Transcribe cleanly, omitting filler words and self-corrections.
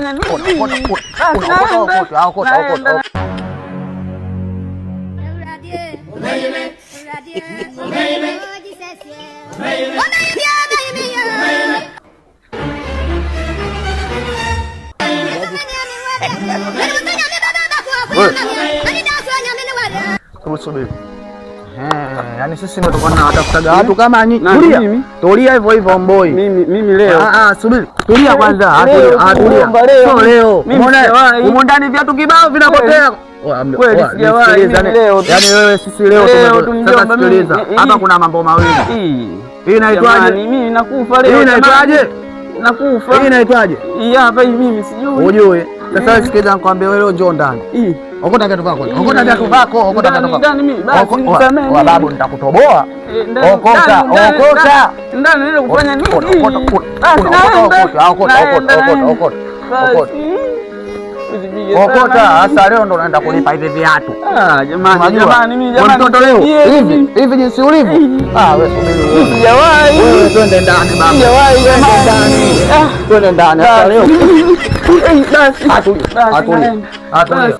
Kufanya nini? Okota, okota, okota, okota. Subiri. Yaani sisi ndio tulikuwa tunawatafutaga watu kama nyinyi. Tulia. Tulia hivyo hivyo mboi. Mimi leo. Ah ah, subiri. Tulia kwanza. Ah, tulia. Sio leo. Umeona humo ndani viatu kibao vinapotea. Kweli sijawahi mimi leo. Yaani wewe sisi leo sasa sikiliza. Hapa kuna mambo mawili. Hii inaitwaje? Mimi nakufa leo. Hii inaitwaje? Nakufa. Hii inaitwaje? Hii hapa hii mimi sijui. Hujui. Sasa wewe sikiliza nikwambie wewe leo njoo ndani. Okota viatu vyako. Okota viatu vyako, okota viatu vyako. Ndani mimi basi nisamee. Wa babu nitakutoboa. Okota, okota. Ndani nile kufanya nini? Okota, okota, okota, okota, okota. Okota. Okota, sasa leo ndo naenda kulipa hivi viatu. Ah, jamani, jamani mimi jamani. Mtoto leo hivi, hivi jinsi ulivyo. Ah, wewe subiri. Sijawahi. Wewe twende ndani baba. Sijawahi jamani. Twende ndani sasa leo. Basi. Atulia. Atulia. Atulia.